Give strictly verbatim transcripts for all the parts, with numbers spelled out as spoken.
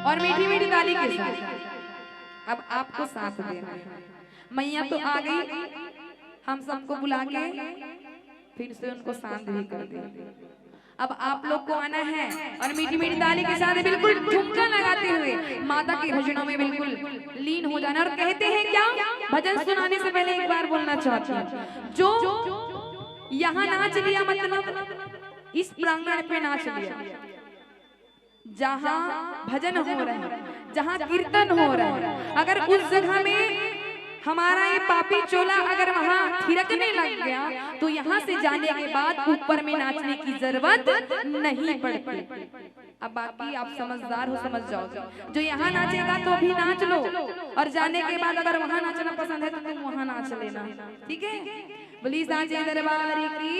और मीठी मीठी ताली के साथ अब आपको साथ देना है। मैया तो आ गई, हम सबको बुला के फिर से उनको शांत भी कर देंगे। अब आप लोग को आना है और मीठी मीठी ताली के साथ बिल्कुल ठुमका लगाते हुए माता के भजनों में बिल्कुल लीन हो जाना। और कहते हैं क्या, भजन सुनाने से पहले एक बार बोलना चाहती हूँ, जो यहाँ नाच लिया, मतलब इस प्रांगण पे नाच लिया, जहाँ भजन हो रहा है, जहाँ कीर्तन हो रहा है, अगर उस जगह में हमारा ये पापी चोला अगर वहाँ थिरकने लग गया, तो यहाँ से जाने के बाद ऊपर में नाचने की जरूरत नहीं पड़ती। अब बाकी आप समझदार हो, समझ जाओगे। जो यहाँ नाचेगा तो अभी नाच लो, और जाने के बाद अगर वहाँ नाचना पसंद है तो तुम वहाँ नाच लेना, ठीक है? बोलिए सांची दरबार की।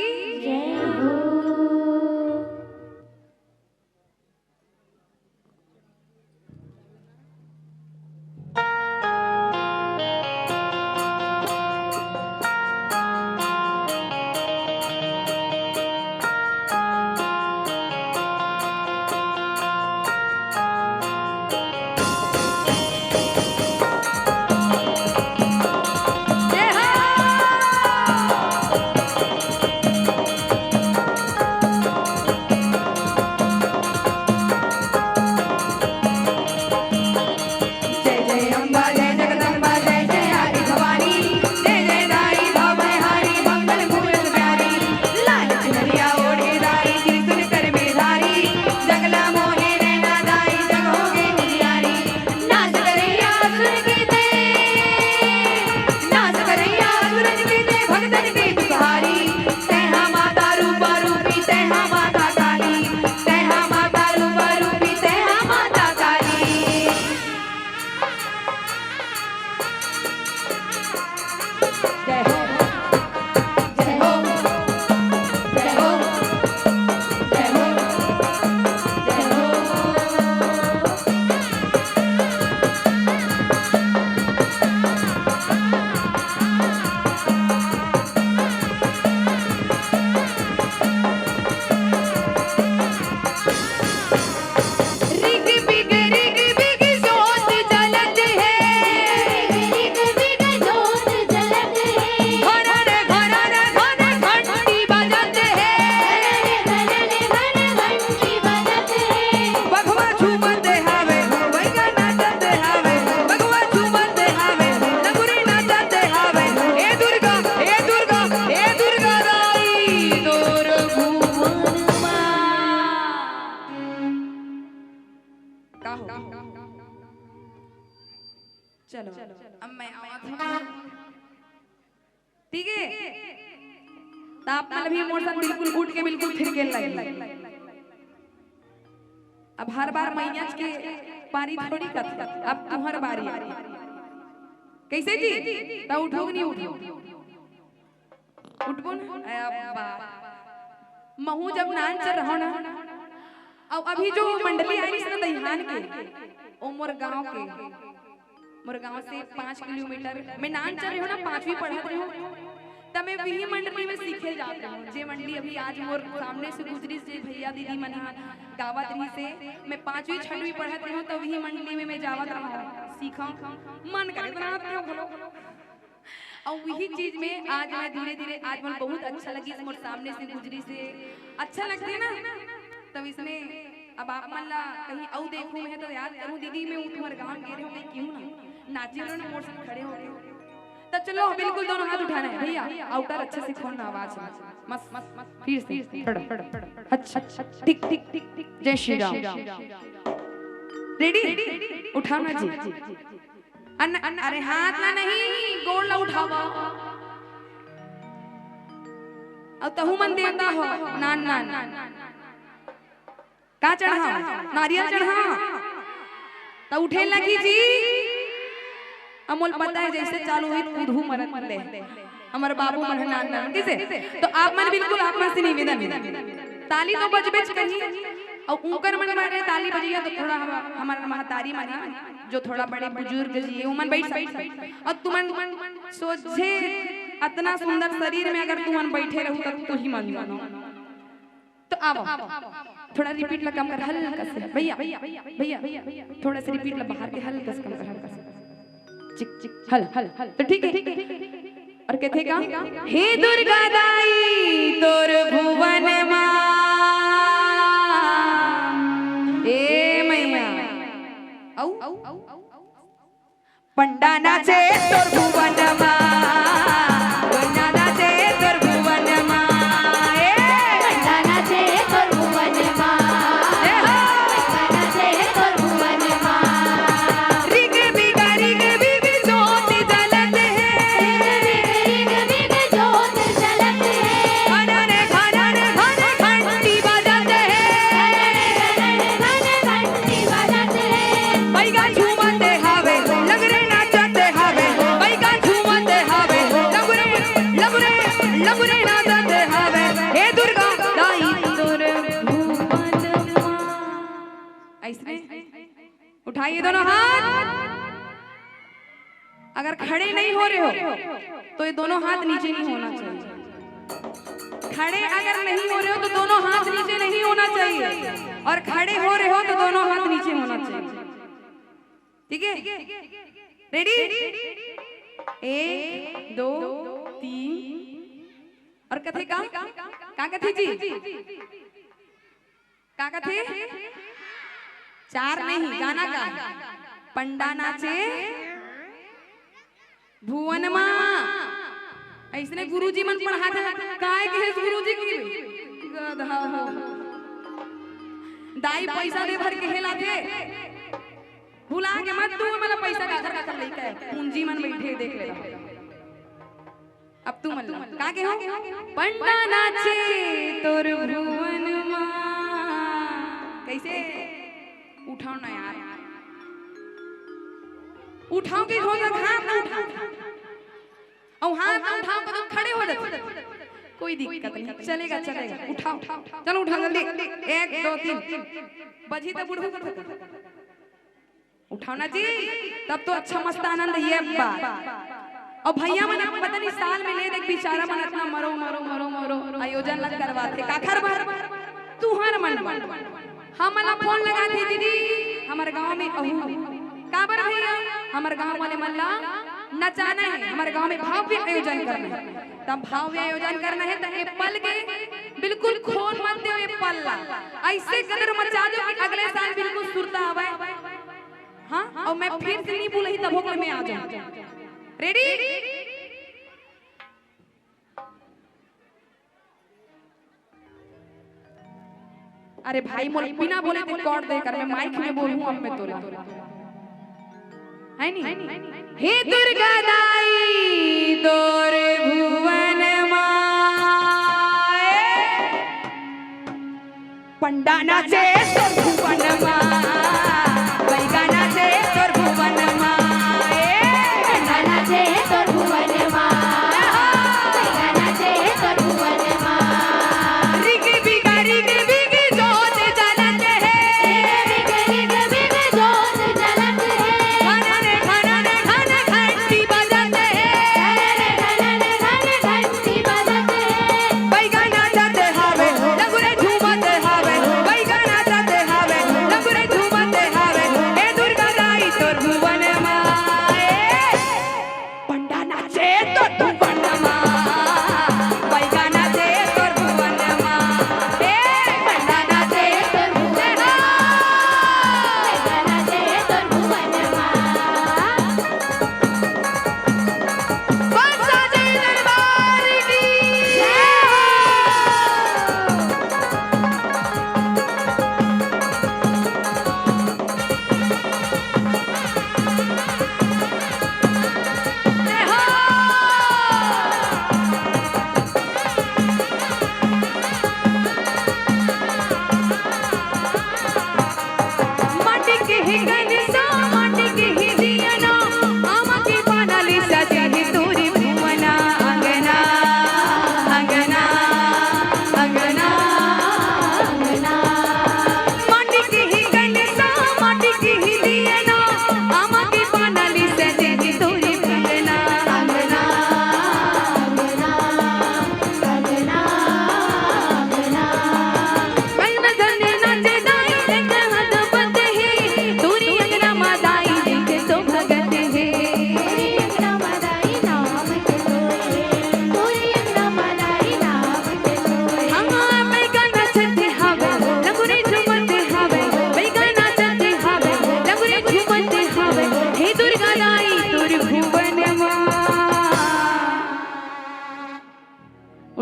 चलो, अब मैं आवत हूँ। ठीक है, तो आप मन भी मोर साथ बिल्कुल उठ के बिल्कुल थिरके लगे। अब हर बार मैया के पारी थोड़ी कथे, अब तुम्हार बारी। कैसे जी? तो उठो कि नहीं उठो? उठबो ना? अब्बा, महू जब नान चर रहो ना, अब अभी जो मंडली आई ना दहिहान के, ओ मोर गांव के, मोर गांव से पाँच किलोमीटर। मैं नान चल रही हूँ ना, पांचवी पढ़त रही हूँ, तब मैं वही मंडली में सीखे जात रही हूँ, जे मंडली अभी आज मोर सामने से गुजरी, से भैया दीदी मन ह गावत रही से, मैं पांचवी छठवीं पढ़त रही हूँ, तो वही मंडली में मैं जावत रहा हूँ, सीखा, मन करे तो नाचत रहो घलो। और वही चीज में आज मैं धीरे धीरे, आज मन बहुत अच्छा लगी, मोर सामने से गुजरी से अच्छा लगते ना, तब इसमें अब आप मन ला कहीं अउ देखूं मैं तो याद करूं, दीदी मैं उ तुम्हारे गांव गे रहे हो, कहीं क्यों ना नाचे रहो ना मोर साथ खड़े हो गए। तो चलो बिल्कुल दोनों हाथ उठाना है भैया, आउटर अच्छे से खोलना आवाज में। मस्त मस्त मस्त, फिर से खड़ा। अच्छा, ठीक ठीक ठीक ठीक। जय श्री राम। रेडी? उठाना जी। अन, अन, अरे हाथ ला नहीं, गोड़ ला उठावा। अउ तहू मन देवता हो, नान नान। का चढ़ाव? नारियल चढ़ाव। त उठे लगी जी। अमोल पता है जैसे चालू हुई कूदहू मरत ले। हमर बाबू मन ह नान नान किसे। तो आप मन बिल्कुल आप मन से निवेदन है। ताली तो बजबेच करी। अउ उंकर मन मारे ताली बजिया तो थोड़ा हम, हमर महतारी मन ह, जो थोड़ा बड़े बुजुर्ग जी, उमन बैठ सकते। अउ तुमन सोझे अतना सुंदर शरीर में अगर तुमन बैठे रहू त तुही मन जानो। तो आवा, थोड़ा रिपीट ला कम कर, हल्का से। भैया, भैया, थोड़ा सा रिपीट ला बाहर के हल्का से कम कर, हल्का से। चिक, चिक, हल, हल, हल। तो ठीक है। और कहते का, "हे दुर्गा दाई तोर भुवन मा, ए मैया।" औ, पंडा नाचे तोर भुवन मा, पंडा नाचे तोर भुवन मा, ए। पंडा नाचे तोर भुवन मा, ए हो। पंडा नाचे तोर भुवन मा। रिग बिग रिग बिग जोत जलत हे, रिग बिग रिग बिग जोत जलत हे। घनन घनन घन घंटी बजत हे, घनन घनन घन घंटी बजत हे। बैगा झूमत हावे, लंगरे नाचत हावे, बैगा झूमत हावे, लंगरे, लंगरे, लंगरे नाचत हावे। हे दुर्गा दाई तोर भुवन मा। ऐसने उठाइए दोनों हाथ। अगर खड़े नहीं हो रहे हो तो ये दोनों हाथ नीचे नहीं होना चाहिए। खड़े अगर नहीं हो रहे हो तो दोनों हाथ नीचे नहीं होना चाहिए, और खड़े हो रहे हो तो दोनों हाथ नीचे होना चाहिए। ठीक है, रेडी? एक, दो, तीन। और कथे का, का कथे जी? का कथे? चार नहीं, गाना का। पंडा नाचे भुवन मा। ऐसने गुरुजी मन पढ़ाथे, काय के हे गुरुजी की? गधा हो। दाई पैसा दे भर के हे लाथे। भुला के मत तू, मतलब पैसा काखर काखर लइका हे, पूंजी मन बैठे, देख ले। अब तू मन ला का के हो? पंडा नाचे तोर भुवन मा। कैसे? उठाओ ना यार, उठाओ के हो, हाथ ना उठाओ। अउ हाथ ना उठाओ तो खड़े हो जाते, कोई दिक्कत नहीं, चलेगा, चलेगा। उठाओ, चलो उठाओ जल्दी। एक, दो, तीन। बजी तो बुढ़ऊ कर। उठाओ ना जी, तब तो अच्छा मस्त आनंद ये बात। अउ भैया मन पता नहीं साल में ले देख, बेचारा मन अतना मरो, मरो, मरो, मरो आयोजन लग करवाथे। काखर बर? तुहर मन बर। हमन ला फोन लगाथे, "दीदी, हमर गांव में आहू।" काबर भैया? हमर गांव वाले मन ला नचाना हे, हमर गांव में भव्य आयोजन करना हे। तब भव्य आयोजन करना हे त ए पल के बिल्कुल खोन मत देव ए पल ला। ऐसे गदर मचा दो कि अगले साल बिल्कुल सुरता आवय। हाँ, अउ मैं फिर से नहीं बोलही तभो कर मैं आ जाऊं। रेडी? अरे भाई, मोला बिना बोले रिकॉर्ड दे कर, मैं माइक में बोलूं अब मैं तोला। है नी? हे दुर्गा दाई तोर भुवन माए। पंडा नाचे तोर भुवन मा, बैगा नाचे तोर भुवन मा, ए। पंडा नाचे तोर भुवन मा, बैगा नाचे तोर भुवन मा। रिग बिग रिग बिग जोत जलत हे। रिग बिग रिग बिग जोत जलत हे। घनन घनन घन घंटी बजत हे। घनन घनन घन घंटी बजत हे। बैगा नाचत हावे, लंगुरे झूमत हावे, बैगा नाचत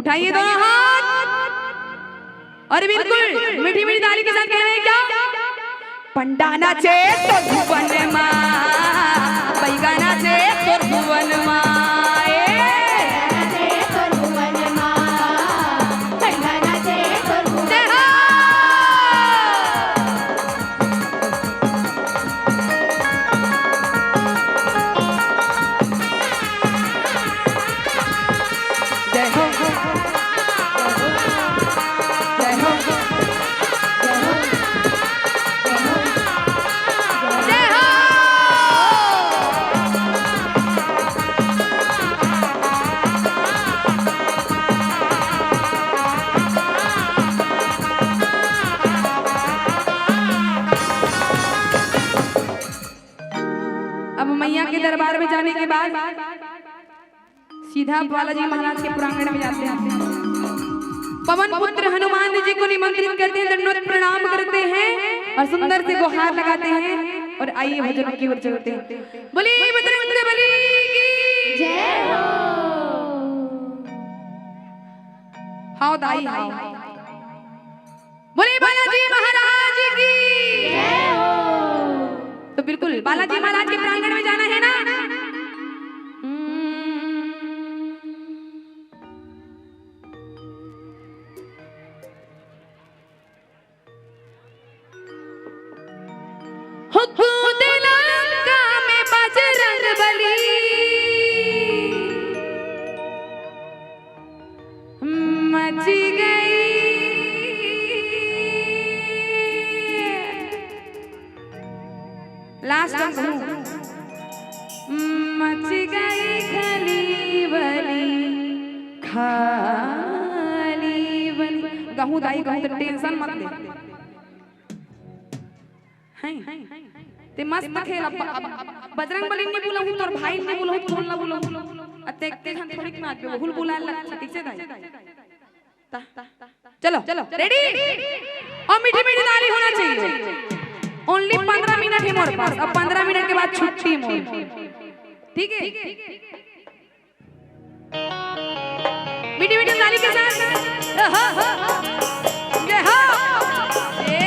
उठाइए दोनों हाथ और बिल्कुल मीठी मीठी ताली के साथ कह रहे हैं क्या? पंडा नाचे तो भुवन मा, बैगा नाचे तो भुवन मा। ए। जय हो। जय हो। जय हो। जय हो। जय हो। जय हो। अब मैया के दरबार में जाने के बाद सीधा बालाजी महाराज के प्रांगण में जाते हैं। पवन पुत्र हनुमान जी को निमंत्रित करते हैं, दंडवत प्रणाम करते हैं और सुंदर से गुहार लगाते हैं और आइए भजनों की ओर चलते हैं। बोलिए बजरंग बली की जय हो। हाओ दाई, हाओ। बोले बालाजी महाराज की। तो बिल्कुल बालाजी महाराज के प्रांगण में जाना है ना। हो कूद लंका में बजरंग बली। मच गई। लास्ट में कहूँ, मच गई खली बली, खली बली। गहूँ दाई गहूँ, तो टेंशन मत ले। हैं? ते मस्त खेल। अब, अब बजरंग बली नहीं बुलाऊं, तोर भाई नहीं बुलाऊं, कौन ला बुलाऊं? अते एक झन थोड़ी ना आबे, हुल बुलाए लगथे, ठीक से दाई? ता, चलो, चलो, रेडी? और मीठी मीठी ताली होना चाहिए। ओनली पंद्रह मिनट है मोर पास, अब पंद्रह मिनट के बाद छुट्टी मोर, ठीक है? मीठी मीठी ताली के साथ। जय हो। ए।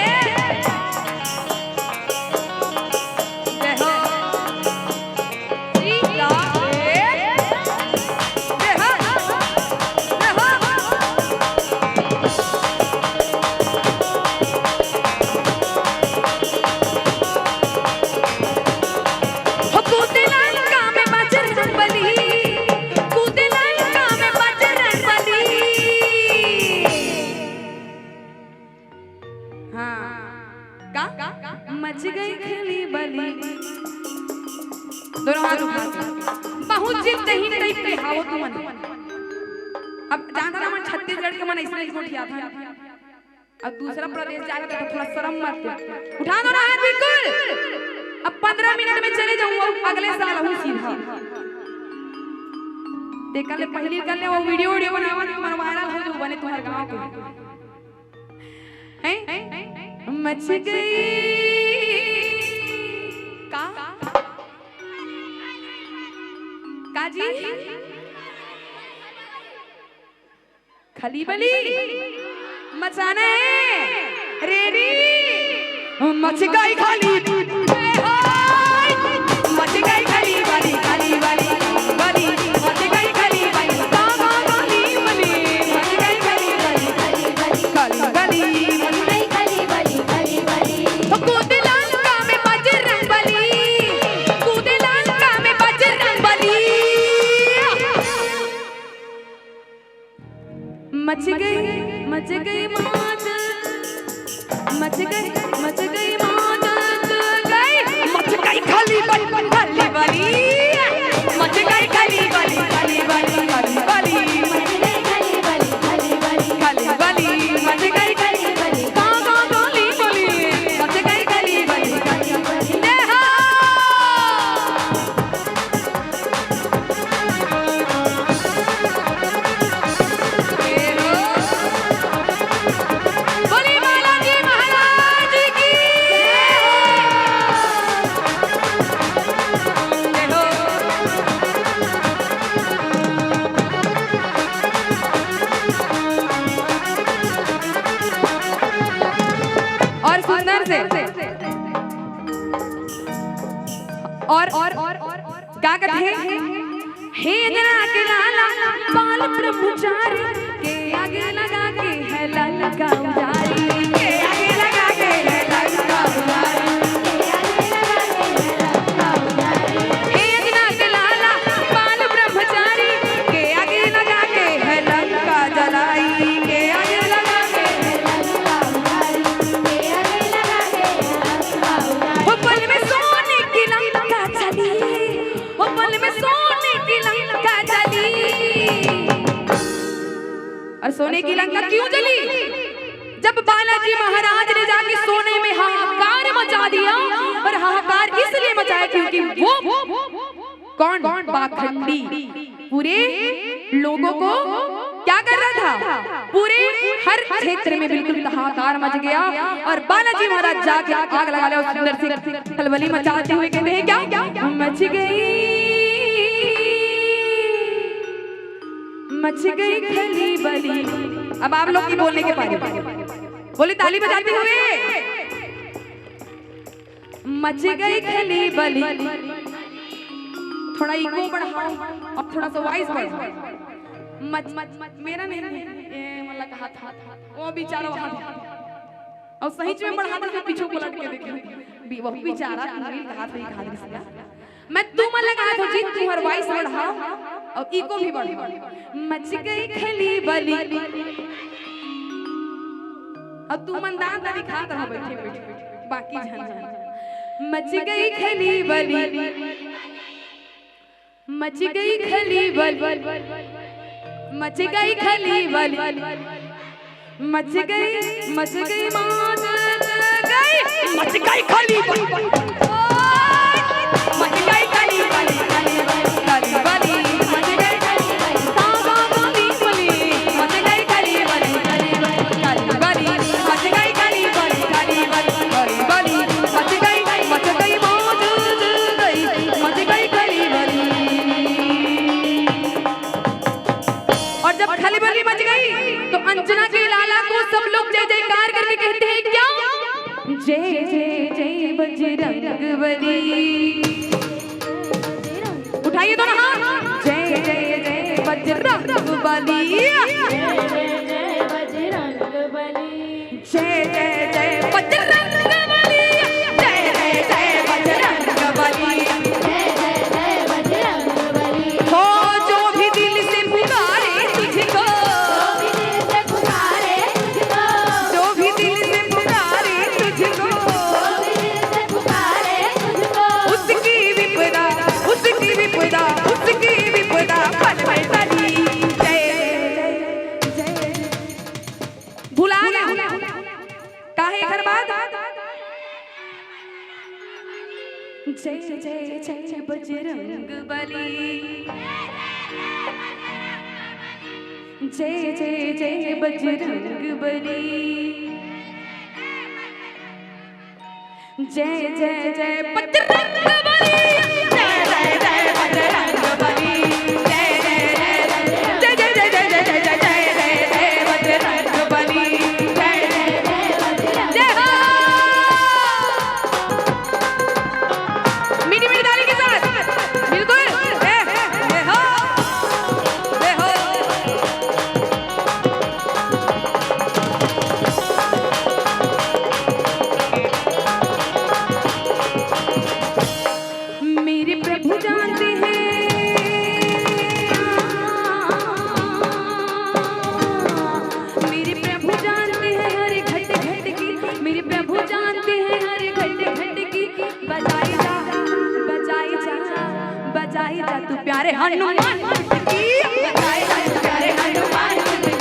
जय हो। सीता। ए। जय हो। जय हो। हो कूद लंका में बजरंग बली, कूद लंका में बजरंग बली। हाँ, का? मच गई खली बली। दोनों हाथ उठा के। बहुत जिद्दही टाइप के हाओ तुमन। अब जानता मन छत्तीसगढ़ के मन ऐसे नहीं गोठियाथे। अब दूसरा प्रदेश जाएगा तो थोड़ा शर्म मत कर। उठा दो ना हाथ बिल्कुल। अब पंद्रह मिनट में चले जाऊंगा अगले साल हूँ सीधा। तेकर ले पहली कर ले वो वीडियो, वीडियो बनावा तो तुम्हारा वायरल हो जो बने तुम्हारे गांव के। हैं? मच गई। का? का जी? खली बली मचाना है, रेडी? मच गई खली, मच गई खली बली, खली बली, बली, मच गई खली बली, गा, गा, खली बली, मच गई खली बली, खली बली, खली बली, खली बली। कूद लंका में बजरंग बली, कूद लंका में बजरंग बली। मच गई, मच गई मौज, मच गई, मच गई मौज। और, और, और, और का कथे? हे अंजना के लाला बाल ब्रह्मचारी, के आगे लगा के है लंका उजारी, के आगे लगा के है लंका उजारी। हे अंजना के लाला बाल ब्रह्मचारी, के आगे लगा के है लंका जलाई, के आगे लगा के है लंका उजारी, के आगे लगा के है लंका उजारी। हो पल में सोने की लंका चली, वो पल में सोने की लंका जली। और सोने की लंका क्यों जली? जब बालाजी महाराज ने जाके सोने में हाहाकार मचा दिया। और हाहाकार इसलिए मचाया क्योंकि वो कौन? पाखंडी पूरे लोगों को क्या कर रहा था? पूरे हर क्षेत्र में बिल्कुल हाहाकार मच गया। और बालाजी महाराज जाके आग लगा लिया। उस सुंदर सी खलबली मचाते हुए कहते हैं क्या? मच गई, मच गई खली बली। अब आप लोग की बोलने के पारी। बोले, ताली बजाते हुए। मच गई खली बली। थोड़ा इको बढ़ाओ, अब थोड़ा सा वॉइस बढ़ाओ। मच, मच, मेरा नहीं, नहीं, ये वाला कहा था, वो बेचारा वहां था। और सही में बढ़ा था, पीछे पलट के देखे, वो बेचारा नहीं कहा था, ये कहा था। मैं तुमन ला कहत हों जी, तुंहर वॉइस बढ़ाओ और इको भी बढ़ाओ। मच गई खली बली। अब तुमन दांत दिखात रहो बैठे बैठे, बाकी झन झन। मच गई खली बली, मच गई खली बली, मच गई खली बली। मच गई, मच गई, मच गई, मच गई खली बली। मच गई खली बली, खली बली, खली बली, मच गई खली बली। सा गा मा नी बली, मच गई खली बली, खली बली, खली बली, मच गई खली बली, खली बली, खली बली, मच गई, मच गई, मच गई, मच गई खली बली। और जब खलबली मच गई तो अंजना के लाला को सब लोग जय जयकार करके कहते हैं क्या? जय जय जय बजरंग बली। उठाइए दोनों हाथ। जय जय जय बजरंग बली। जय जय जय बजरंग बली। जय जय जय बजरंग बली, जय जय जय बजरंग बली। जय जय जय बजरंग बली। हो जो भी दिल से पुकारे तुझको, जो भी दिल से पुकारे तुझको, जो भी दिल से पुकारे तुझको, जो भी दिल से पुकारे तुझको, उसकी विपदा, उसकी विपदा, उसकी विपदा पल में टली। जय जय जय। भुला गया। काहे एकर बाद? जय जय जय बजरंग बली। जय जय जय बजरंग बली। जय जय जय बजरंग बली। जय जय जय बजरंग बली। जय जय जय जय जय जय जय जय जय जय बजरंग बली। जय जय जय बजरंग। जय हो। मीठी मीठी ताली के साथ। बिल्कुल। ए, ए हो। ए हो। मेरे प्रभु जानते हैं, मेरे प्रभु जानते हैं हर घट घट की, मेरे प्रभु जानते हैं हर घट घट की। बजाए जा, बजाए जा, बजाए जा तू प्यारे हनुमान की। बजाए जा तू प्यारे हनुमान की।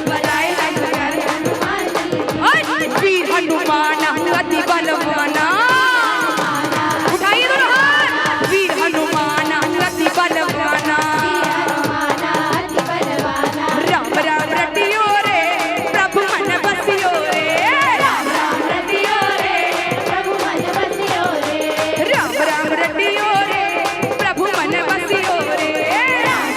बजाए जा तू प्यारे हनुमान की। ओए, वीर हनुमान अति बलवाना। उठाइए दोनों हाथ। वीर हनुमान अति बलवाना। राम राम रटियो रे, प्रभु मन बसियो रे। राम राम रटियो रे, प्रभु मन बसियो रे। राम राम रटियो रे, प्रभु मन बसियो रे। राम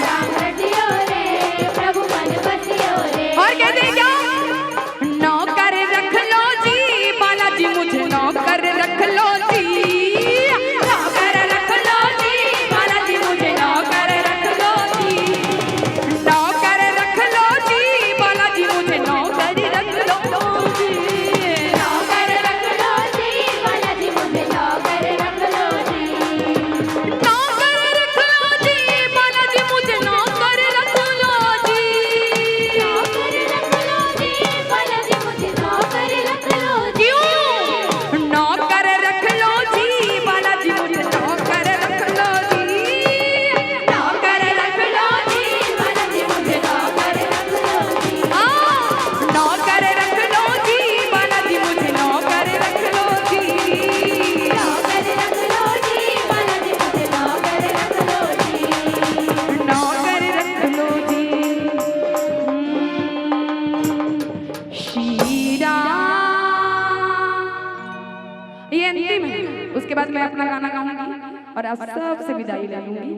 अब सबसे विदाई ले लूंगी,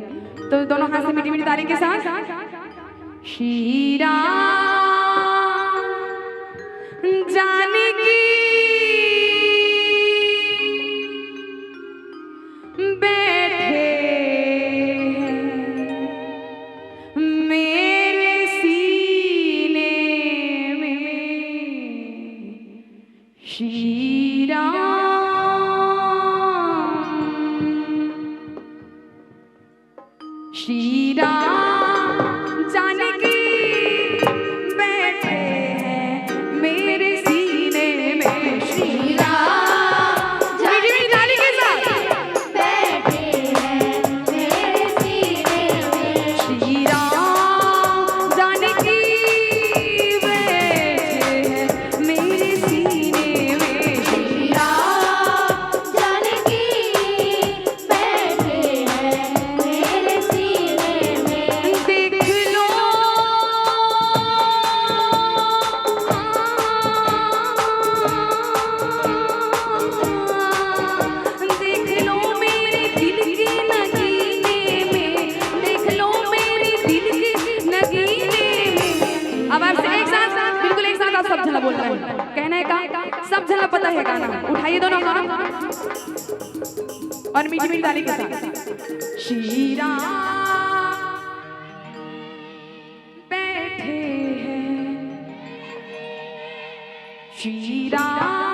तो दोनों हाथ से मीठी मीठी ताली के साथ। श्री राम जानकी बैठे हैं मेरे सीने में। श्री राम, श्री राम जानकी बैठे हैं मेरे सीने में। श्री राम, मीठी मीठी ताली के साथ। बैठे हैं मेरे सीने में। श्री राम जानकी बैठे हैं मेरे सीने में। श्री राम जानकी बैठे हैं मेरे सीने में। देख लो, देख लो मेरे दिल के नगीने में, देख लो मेरे दिल के नगीने में। अब आप एक साथ, बिल्कुल एक साथ आप सब झन ला बोलना है। कहना है का? सब झन ला पता है गाना। उठाइए दोनों हाथ और मीठी मीठी ताली के साथ। श्री राम बैठे हैं, श्री राम